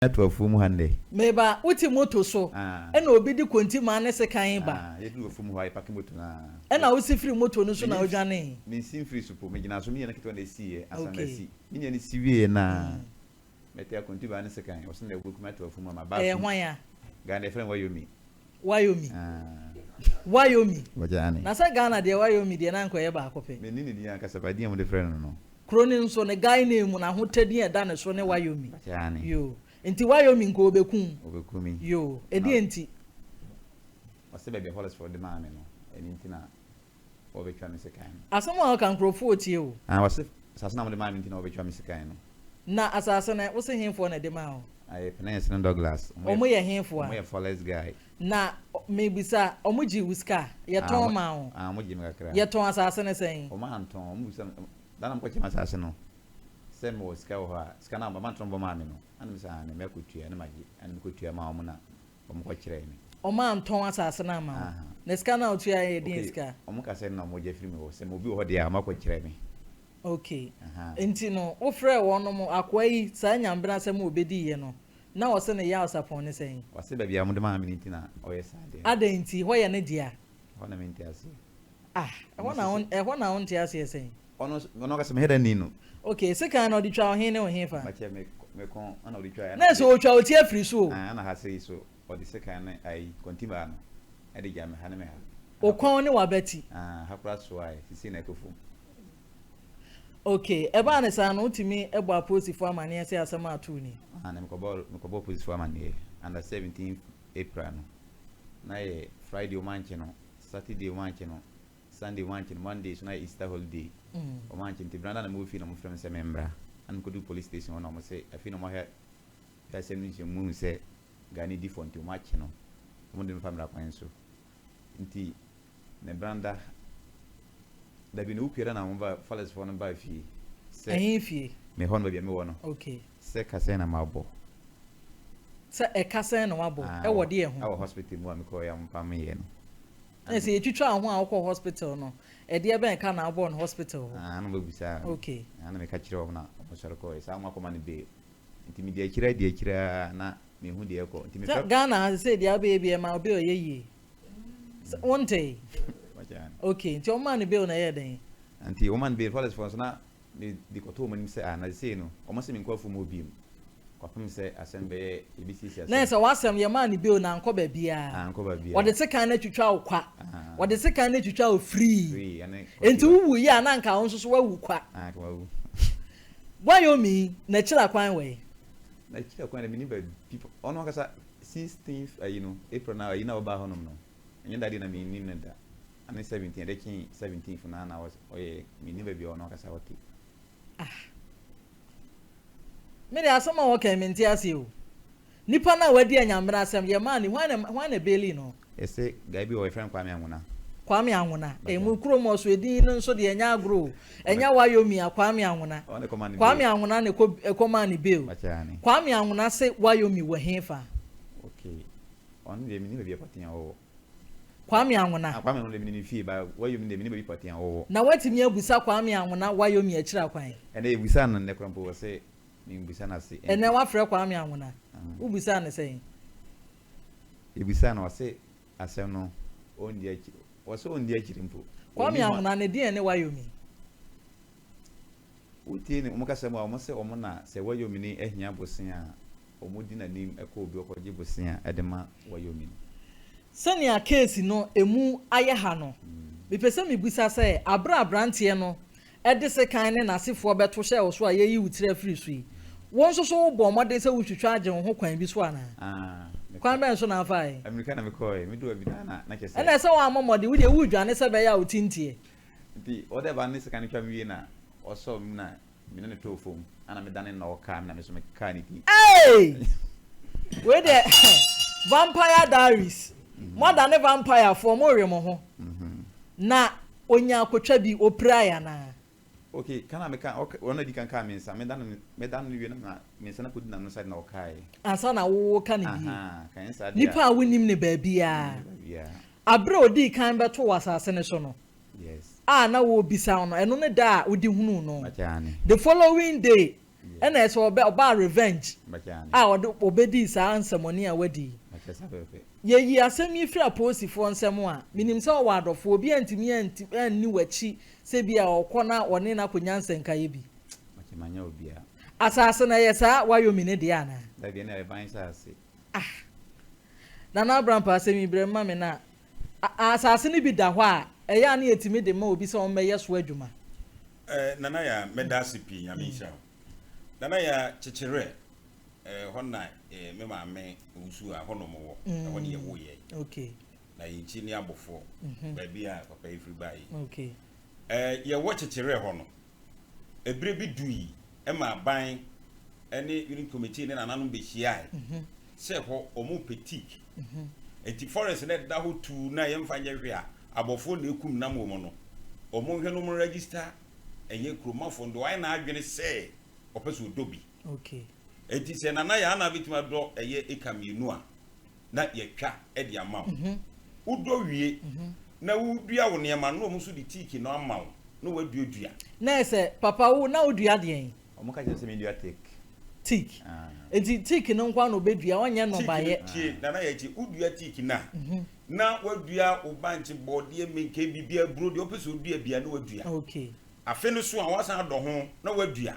Ato afuo mu ha nnɛ. Meba, wote moto so ɛna obi de kontimaa ne sekan ba. Ah, yɛduru afuo mu hɔ a, yɛpake moto no a. Ɛna wosi firi moto no so na wodwanee. Mensi mfiri so po, megyina so, me nua no ketewa na ɛsiiɛ ansa na asi. Me nua no si wieeɛ no a, mete akontimaa ne sekan, ɔse na wobɛku me ato afuo mu ama ba Ɛyɛ afuo. hwan a? Ghana yɛfrɛ no Wayomi. Wayomi. Ah. Wayomi. Wɔgye ane. Na sɛ Ghana deɛ Wayomi deɛ na anka ɔyɛ baako pɛ. Menni ne din ankasa, but din a wɔde frɛ no no. Kuro no nso ne guy name no ahotɛ din a ɛda ne so ne Wayomi. Wɔgye ane. Yoo. Nti Wayomi nka ɔbɛku wo? Ɔbɛku me. Yoo. Ɛdeɛn nti? Ɔse baabi a Hollisfoɔ de maa me no, ɛno nti na wɔbɛtwa me sekan no. Asɛm a woka nkurɔfoɔ retie o. Ah, ɔse asase no a mode maa me nti na wɔbɛtwa me sekan no. Na asase no, wose hefoɔ na ɛde maa wo? Ɛyɛ Prince ne Douglas. Wɔn yɛ hefoɔ a? Wɔn yɛ Forest guy. Na mebisa, wɔn gyee wo sika? Yɛtɔn maa wo? Ah, wɔn gyee me kakra. Yɛtɔn asase no sɛn? Wɔn antɔn, wɔn bisa me, da na mekɔkyɛ m'asase no, sɛ mewɔ sika wɔ hɔ a, sika no a wɔn antɔn bɔ maa me no, ɛna mese aane, mɛkɔtua na magye, ɛna mekɔtua maa wɔn na wɔn kɔkyerɛɛ me. Wɔn antɔn asase no amma wo? Na sika no a wotuaeɛ yɛ deɛn sika? Okay, wɔn ka sɛ na wɔgye afiri me hɔ, sɛ mewɔ bi wɔ hɔ deɛ a, wɔn akɔkyerɛ me. Ok, nti no wofrɛɛ wɔnom, akoa yi saa nyambena asɛm a ɔbɛdiiɛ no, na ɔse ne yaw sapɔn ne sɛn? Ɔse baabi a wɔde maa me no nti na ɔyɛ saa deɛ no. Adɛn nti? Hɔ yɛ ne dea? Ɛhɔ na mente aseɛ. Ah, ɛhɔ na wo, ɛhɔ na wonte aseɛ sɛn? Ɔno nso, ɔno ankasa mehyɛ da nni no. Ok, sekan no ɔde twaa wo he ne wo he fa? Mpakyɛ me, me kɔn ɛna ɔde twaeɛ. Na ɛsɛ ɔtwa wo ti afiri so o. Ah, ɛna ha sei so ɔde sekan ne ayi, kɔntimmaa no ɛde gyaa me ha ne me ha. Wo kɔn ne w'abati? Ah, ha koraa soae, sisei na ɛkɔ fam. Ok, ɛbaa no saa no wotumi bɔ apolisifoɔ amaneɛ sɛ asɛm a ato wo ni? Aane, mekɔbɔɔ mekɔbɔɔ apolisifoɔ amaneɛ under 17th April no, na yɛ Friday wɔn ankye no, Saturday wɔn ankye no, Sunday wɔn ankye no, Monday so na yɛ Easter holiday wɔn ankye no, nti Branda na mewɔ fie na wɔfrɛ me sɛ memmra, ɛna mekɔduu police station hɔ na wɔn se afei na wɔahwɛ hwɛ asɛm no nhyɛ mu hu sɛ guy no di fɔ nti wɔn akye no, wɔn de no fa mmara kwan so. Nti ne branda dabi ne wukuada na wɔn ba Falesfoɔ no baa fie sɛ. Ɛhe fie? Me hɔ no baabi a mewɔ no. Okay. Sɛ ka sɛn na mabɔ. Sɛ ɛka sɛn na wabɔ? Ah, Ɛwɔ deɛ ho? Ɛwɔ hospital mu a mekɔɔ yɛ a wɔn pam yɛ no. Ɛna sɛ yɛtwitwaa ho a wokɔɔ hospital no, ɛdeɛ bɛn ka na wobɔɔ no hospital hɔ? Ah, na wɔbɛbisaa me. Okay. Ah, na meka kyerɛɛ wɔn na wɔsɔre kɔɔɛ. Saa wɔn akɔma no bail. Nti medi akyire adi akyire ara na menhu deɛ ɛkɔ. Nti mefrɛ. Sɛ Ghana ha sesei deɛ wobɛyɛ biara ɛma wo bail yɛ yie. Sɛ wontee? Okay, nti wɔmaa no bail na ɛyɛɛ dɛn? Nti wɔmaa no bail, police foɔ nso na mede kɔtoo wɔn anim sɛ ah na sesei no wɔn se menkɔ afuom hɔ biom kɔpem sɛ asɛm bɛyɛ yɛbɛsiesie asɛm. Na ɛsɛ w'asɛm yɛmaa no bail na ankɔ baabiara. Ankɔ baabiara. Wɔde sekan no atwitwa wo kwa. Wɔde sekan no atwitwa wo free. Free ɛne. Nti wowuiɛ a na anka wo nso so woawu kwa. Ah, anka mawu. Wyoming n'akyiri akwan wɔ he? N'akyiri akwan de mennim baabi ɔno ankasa sixteenth ayi no April na ayi na ɔbaa hɔnom no ɛnyɛ da deɛ na mennim no da ane seventeen ɛde kyee seventeenth na na ɔyɛ mennim baabi a ɔno ankasa ɔte. Ah. Me deɛ asɛm a wɔka yi mente aseɛ o. Nipa no a wadi anyambena asɛm yɛ maa no hwan na hwan na bailey no? Yɛse guy bi wɔ hɔ yɛfrɛ no Kwame Anwona. Kwame Anwona eh mo kurom hɔ so edin no nso deɛ ɛnyɛ agorɔ o ɛnyɛ Wyoming a Kwame Anwona Ɔno na ɛkɔma no Kwame bail. Anwona na ɛkɔ ɛkɔmaa no bail Bakyɛ ane. Kwame Anwona se Wyoming wɔ hefa? Okay ɔno deɛ mennim baabi a pɔtee a ɔwɔ. Kwame Anwona. Ah Kwame Anwona deɛ menim ne fie but Wyoming deɛ mennim baabi pɔtee a ɔwɔ. Na woatumi abusa Kwame Anwona Wyoming akyiri akwan? Ɛnɛ yɛbusaa no nnɛ koraa mpo ɔse Menbisa no ase. Ɛnɛ wafrɛ Kwame Anwona. Wobisaa no sɛn? Yɛbisaa no ɔse asɛm no ɔndi akyiri. Ɔse ɔndi akyiri mpo. Kwame Anwona ne deɛn ne Wyoming? Wotie ne wɔn kasa mu a wɔn se wɔn na sɛ Wyoming ahia bosea a wɔn di n'anim kɔ obi hɔ kɔgye bosea de ma Wyoming. Sɛnea case no ɛmu ayɛ ha no, mepɛ sɛ mebisa sɛ aberɛ a abranteɛ no de sekan ne n'asefoɔ bɛto hyɛɛ wo so a yɛreyi wo tiri afiri so yi, wo nso so wobɔɔ mmɔden sɛ wotwitwa agye wo ho kwan bi so anaa? Ah, mekɔ. Kwan bɛn so na wofaeɛ? Mmirika na mekɔeɛ. Meduu baabi no ara na na kyerɛ sɛ. Ɛnna sɛ woammɔ mmɔden, wo deɛ woredwane sɛ ɛbɛyɛ a wo ti nteɛ. Nti ɔde ba no ne sekan no twa me wie na ɔsɔɔ me mu na me ne no tɔɔ fam. Ɛnna medane na ɔkaa me na me nso mekaa ne ti. Ei! Wei deɛ Vampire Diaries. Moadane vampirefoɔ, morewe mo ho. Na Ɔnyaa kotwa bi, ɔpirae anaa? Ok, ka na meka, ɔk, ɔno na edi kan kaa me nsa, meda no, meda no wie no na me nsa no akɔdi n'ano side na ɔkaae. Ansa na wo reka no bie. Ahaa, ka nyɛ saa deɛ a. Nipa a wonnim no baabiara. Mennim no baabiara. Aberɛ a ɔdii kan bɛtoo wo asase no so no, Yes. a na wɔrebisa wo no, ɛno ne da a wode hunuu no. Mpakyɛ aane. The following day, Ɛna ɛsɛ ɔbɛ ɔbaa revenge a ɔde ɔbɛdii saa nsɛmɔne a wadi yi. Yɛyi asɛm yi firi apolisifoɔ nsam a, menim sɛ ɔwɔ adɔfoɔ, obi antumi anti anni w'akyi sɛ bi a ɔkɔ na ɔne no akɔnya nsɛnkaeɛ bi. Asase no ɛyɛ saa Wyoming no deɛ anaa? Ah! Nana Abrampah asɛm yi brɛ ma me na asase no bi da hɔ a, ɛyɛ a na yɛtumi de ma obi sɛ ɔmmɛyɛ so adwuma. Eh, Nana Yaa, mɛda ase pii, Nyame nhyira wo. Nana Yaa, Kyekyerɛ, eh, hɔ na eh, me maame owusu a, hɔ na ɔmo wɔ, ɛhɔ ne yɛwoo yɛn. Okay. Na yɛn nkyi ne abɔfoɔ, baabi a papa yi firi baa yi. Okay. Eh, yɛwɔ Kyekyerɛ hɔ no, ɛberɛ bi dui ma aban ne unit committee ne nananom bɛhyiae sɛ hɔ wɔn pɛ teak. Nti forest no ɛda hɔ tuu na yɛmfa nyɛ hwee a abɔfoɔ na ɛkum nam wɔ mu no, wɔn nhwɛ no wɔn register ɛyɛ kuromafoɔ no deɛ wayɛ n'adwene sɛ ɔpɛ sɛ ɔdɔ bi. Okay. Nti sɛ Nana Yaa na bɛtumi adɔ ɛyɛ eka mmienu a na yɛtwa de ama wo. Wodɔ wie na wodua wo nneɛma no na wɔn nso de teak no ama wo na woaduadua. Na ɛsɛ papa wo na wodua deɛn? Wɔn ka kyerɛ sɛ mendua teak. Teak. Nti teak no nko ara na ɔbɛdua, ɔnyɛ nnɔbaeɛ. Teak no, tie, Nana Yaa tie, wodua teak no a, na woadua wo bankye, bɔɔdeɛ, menken, biribiara, aburo, deɛ wopɛ sɛ wodua biara na woadua. Okay. Afe no so a, woasan adɔ ho na woadua.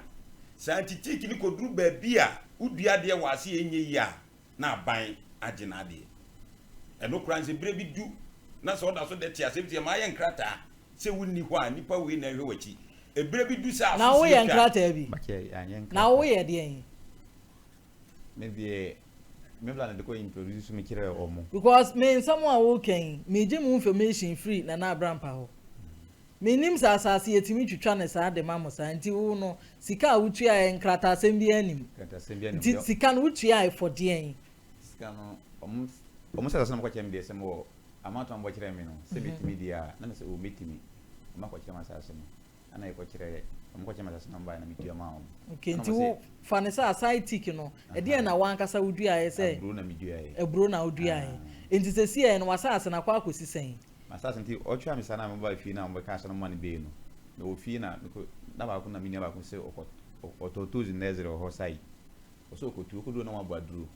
Saa nti teak no kɔduru baabi a wodua adeɛ wɔ ase a ɛnyɛ yie a, na aban agye n'adeɛ. Ɛno koraa no sɛ berɛ bi du na sɛ ɔda so dɛ te ase efisɛ mayɛ nkrataa sɛ wonni hɔ a nnipa wei na ɛhwɛ w'akyi. Ɛberɛ bi du sɛ Na aso woyɛ sie twa a. nkrataa bi? Bakyɛ yɛanyɛ Na nkrataa. woyɛ deɛn? Me deɛ me bla na de kɔ introduce me kyerɛɛ ɔmo. Because me nsɛm a woka yi, megye mu information firi Nana Abrampah hɔ. Mennim sɛ asase yɛtumi twitwa no saa de ma mo saa nti wo no sika a wotuaeɛ nkrataasɛm biara nnim Nkrataasɛm biara nnim nti deɛ. sika no wotuaeɛ for deɛn? Sika no ɔmo ɔmo sɛ asase no ɔmo kɔkyerɛ me deɛ sɛ mewɔ amount a ɔmo bɔkyerɛ me no sɛ mɛtumi deɛ a na mesɛ oo mɛtumi ɔmo akɔkyerɛ me asase no ɛna yɛkɔkyerɛ ɔmo kɔkyerɛ me asase no ɔmo baeɛ na metua maa ɔmo Okay ɛna nti ɔmo wo se fa no sɛ aside tick no ɛdeɛn ahaa na w'ankasa woduaeɛ sɛ aburo na meduaeɛ aburo na woduaeɛ ahaa. nti sɛsiɛ no w'asase no akɔ akɔsi sɛn? M'asaase nti ɔtwaa me saa na mebaa fie na wɔbɛkaa sɛ no mma no bail no, mewɔ fie na mekɔ na baako na me nua baako sɛ ɔkɔ ɔtɔ toes nursery wɔ hɔ sai ɔsɛ ɔkɔtu ɔkɔduro na wɔabɔ aduro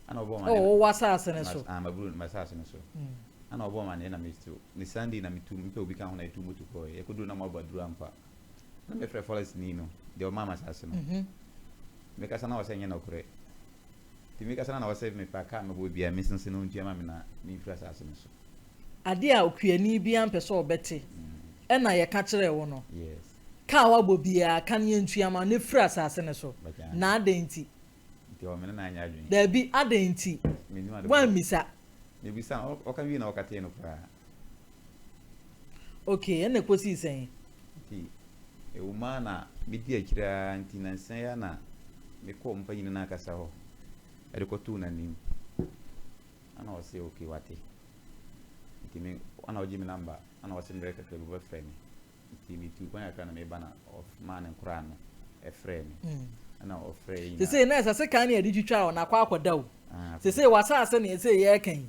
ana ɔbɔ ma Oh, wowɔ asaase no so. Ah, maburo m'asaase no so ana ɔbɔ ma ne na metu ne Sunday na metu mepɛ obi ka ho na yɛtu moto kɔɔ yɛkɔduro na wɔabɔ aduro ampa na mefrɛ forest ni no deɛ ɔmaa m'asaase no mekasa na ɔsɛ nyɛ nɔkorɛ Nti mekasa no na ɔsɛ mepa kaa mɛbɔ biara mensensen no ntua ma me na memfiri asase no so. Adeɛ a okuani biara mpɛ sɛ ɔbɛte na yɛka kyerɛɛ wo no. Yes. Ka a woabɔ biara, ka no yɛntua ma wo na firi asase no so. Bɛgyaa Na adɛn nti? Nti ɔwɔ me ne no anyɛ adwene. Daabi, adɛn nti? Mennim ade korɔ. Woammisa? Mebisa no, ɔka wiei na ɔkatee no koraa. Okay, ɛnna ɛkɔsii sɛn? Nti ɛwom ara na medi akyire ara nti nansa yi ara na mekɔɔ wɔn panyin no ankasa hɔ de kɔtoo n'anim. Ɛna ɔse okay wate. Nti me ɛna ɔgye me number ɛna ɔse mmerɛ kakra bi ɔbɛfrɛ me. Nti metuu kwan kakra na meba na ɔmaa ne nkoraa no ɛfrɛɛ me. Ɛna ɔfrɛɛ yɛn nyinaa. Sesei na ɛsɛ sekan ne yɛde twitwa wo na akɔ akɔda o. Ah, Sesei w'asaase ne ɛsɛ yɛreka yi.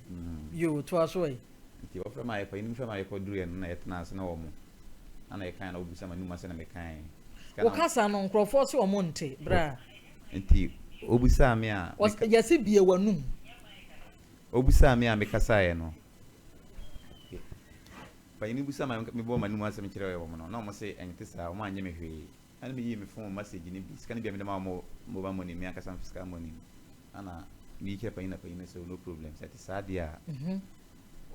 Yoo, toa so ɛ. Nti wɔfrɛ ma yɛkɔ, yɛnim frɛ ma yɛkɔduruiɛ no na yɛtenaa ase na wɔn na na yɛkae na wɔbisa m'anum asɛ na mekae. Sika Wo na. kasa no nkurɔfoɔ se wɔn nte, bra. Nti wɔbisaa me a Wɔs, meka. yɛse bue w'anum. Wɔbisaa me a mekasaeɛ no, panin no bisaa me a mebɔɔ m'anum asɛm kyerɛɛ wɔn no, na wɔn se ɛnte saa, wɔn annye me hwee. Ɛna meyii me phone message no bi, sika no bi a mede ma wɔn mobile money, me ankasa me sika money no, ɛna meyi kyerɛɛ panin na panin no se no problem, sɛ ɛte saa deɛ a,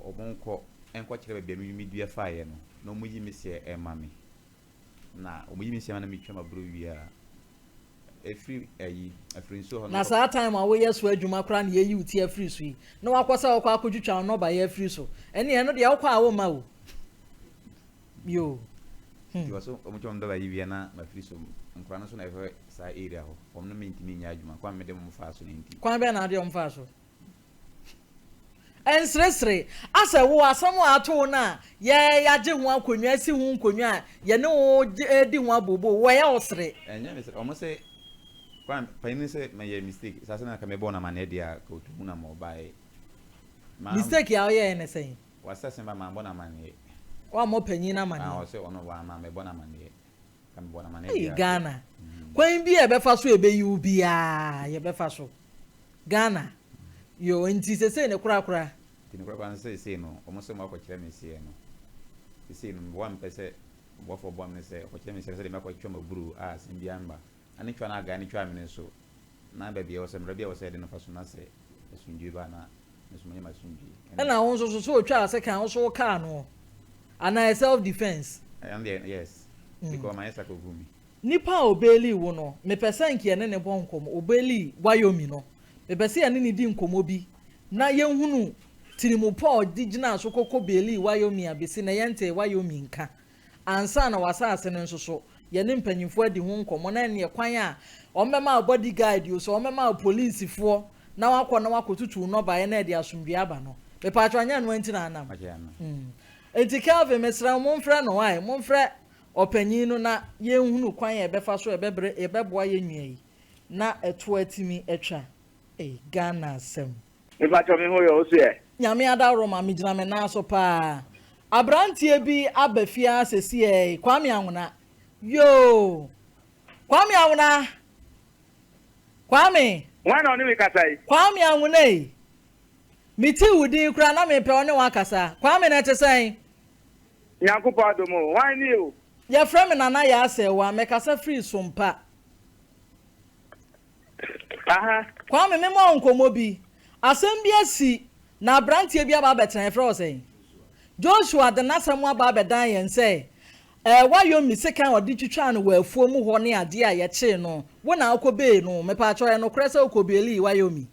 wɔnkɔ nkɔkyerɛ baabi a me medua faeɛ no na wɔyi me seɛ ma me. Na wɔyi me seɛ ma na metwa m'aburo wie a, ɛfiri ayi, afiri nsuo hɔ no. Na saa time a woyɛ so adwuma koraa na yɛyi wo ti afiri so yi, na wakɔ sɛ wokɔ akɔtwitwa wo nnɔbaeɛ afiri so. Ɛnneɛ ɛno deɛ wokɔ a womma o. Yoo. Hmm. Nti wɔso wɔtwa wɔn nnɔbaeɛ wie a na mafiri so. Nkwadaa no nso na ɛhwɛ saa area hɔ. Wɔn no mentumi nyɛ adwuma. Kwan a mede wɔn faa so no nti. Kwan bɛn na wode wɔn faa so? Nseresere, asɛ wo asɛm a ato wo no a yɛ yɛagye ho akonnwa asi ho nkonnwa a yɛne wo redi ho abooboo, wɔyɛ wo sere. Ɛnyɛ me sere, wɔn se kwan panyin no sɛ mɛyɛ mistake, saa sɛ na nka mebɔɔ no amaneɛ deɛ a, nka ɔtu hu na ma ɔbaeɛ. Maa. Mistake a woyɛeɛ ne sɛn? Wasɛ ba maambɔ no amaneɛ. Woammɔ panyin no amaneɛ? Ah, ɔse ɔno wamma mebɔ no amaneɛ. Ei Ghana. Kwan bi a yɛbɛfa so a ɛbɛyi wo biara, yɛbɛfa so. Ghana, yoo, nti sesei ne korakora. Nti ne korakora no seesei no, wɔn sɛ wɔakɔkyerɛ me seɛ no, seesei no meboa mepɛ sɛ ɔboafoɔ boa me ne sɛ ɔkɔkyerɛ me seɛ no sɛdeɛ mɛkɔtwa m'aburu a asɛm biara mma. Na ne twa no a guy no twaa me no nso, na baabi a ɛwɔ sɛ, mmara bi a ɛwɔ sɛ yɛde no fa so na sɛ asomdwoeɛ ba a na me nso manya m'asomdwoeɛ. Ɛna wo nso so sɛ ɔtwaa sekan wo nso wokaa noɔ anaa ɛyɛ self defence? Ɛno deɛ yes, because mayɛ saa kɔguu me. Nipa a ɔbeelii wo no, mepɛ sɛ nka yɛne no bɔ nkɔmmɔ, ɔbeelii Wyoming no, mepɛ sɛ yɛne no di nkɔmmɔ bi na yɛhunu tirimupɔ a ɔde gyinaa so kɔkɔ beelii Wyoming a bɛsi nnɛ yɛntee Wyoming nka ansa na w'asase no nso so yɛne mpanyimfoɔ adi ho nkɔmmɔ na ɛnneɛ kwan a wɔbɛma wo body guard o, sɛ wɔbɛma wo polisifoɔ na wakɔ na wakɔtutu wo nnɔbaeɛ na ɛde asomdwoeɛ aba no, mepaakyɛw ɛnyɛ ɛno nti na anam? Nti Kelvin mesrɛ wo momfrɛ no wae, momfrɛ ɔpanyin no na yɛnhunu kwan a yɛbɛfa so a yɛbɛbrɛ yɛbɛboa yɛn nua yi na ɛtoɔ atumi atwa. Ei Ghana asɛm. Mepakyɛw me ho yɛ wo so ɛ? Nyame adaworoma me gyina me nan so paa. Abranteɛ bi aba fie ara sesiɛi, Kwame Anwona. Yoo! Kwame Anwona! Kwame! Hwan na ɔne me kasa yi? Kwame Anwona ei! Me tee wo din koraa na mepɛ ɔne wo akasa. Kwame na ɛte sɛn? Nyankopɔn adom o. Hwan nie o? Yɛfrɛ me Nana Yaa Sɛɛwa, mekasa firi Sompa. Aha. Kwame, me ma wo nkɔmmɔ bi. Asɛm bi asi na abranteɛ bi aba abɛtena, yɛfrɛ wo sɛn? Joshua de n'asɛm aba abɛdan yɛn sɛ, ɛɛ Wyoming sekan a ɔde twitwaa no wɔ afuo mu hɔ ne adeɛ a yɛkyee no, wo na wokɔbee no. Mepaakyɛw, ɛyɛ nokorɛ sɛ wokɔbeelii Wyoming?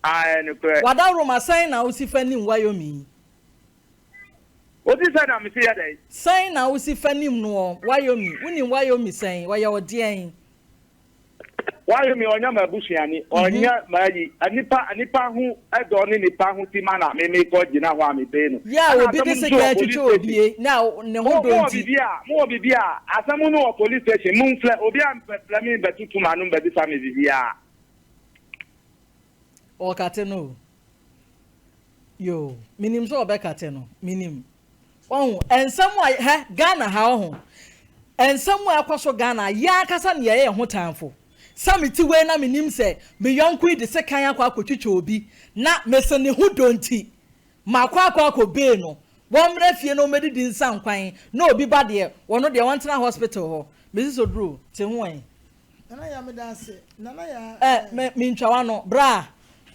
Ah, ɛyɛ nokorɛ. Wadaworoma, sɛn na wosi fa nim Wyoming? Wosi sɛn na mesi yɛ dɛn? Sɛn na wosi fa nim noɔ, Wyoming? Wonim Wyoming sɛn? Ɔyɛ wo deɛn? Wyoming ɔnyɛ m'abusuani, ɔnyɛ m'ayi, nipa nipa ho dɔ ne nipa ho tima na me mekɔ gyina hɔ a mebee no. Yɛ a Ɛna obi asɛm de no nso sekan wɔ police atwitwa station. obi na ne ho Mo dɔ mowɔ nti. biribi a mowɔ biribi a asɛm no wɔ police station momfrɛ obi a mpɛfrɛ me mbɛtutu m'ano mbɛbisa me biribiara. Ɔɔkate no o. Yoo, menim sɛ ɔbɛkate no, menim. Wahu, nsɛm a, hɛ, Ghana ha, wahu, nsɛm a ɛkɔ so Ghana, yɛn ankasa na yɛyɛ yɛn ho tamfo. Sɛ mete wei na menim sɛ me yɔnko yi de sekan akɔ akɔtwitwa obi, na mese ne ho dɔ nti, makɔ akɔ akɔbee no, wɔmmra fie na wɔmmɛdidi nsa nkwan, na obi ba deɛ, ɔno deɛ ɔntena hospital hɔ. Mrs. Oduro, te ho ɛ? Nana Yaa meda ase. Nana Yaa Eh, eh. me, mentwa w'ano. Bra.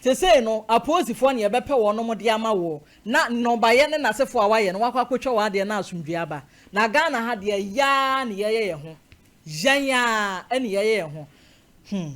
Sesei no, apolisifoɔ na yɛbɛpɛ wɔnom de ama woɔ, na nnɔbaeɛ ne n'asefoɔ a woayɛ no, woakɔ akɔtwa w'adeɛ na asomdwoeɛ aba. Na Ghana ha deɛ, yɛn ara na yɛyɛ yɛn ho. Yɛn ara na yɛyɛ yɛn ho. Hmm.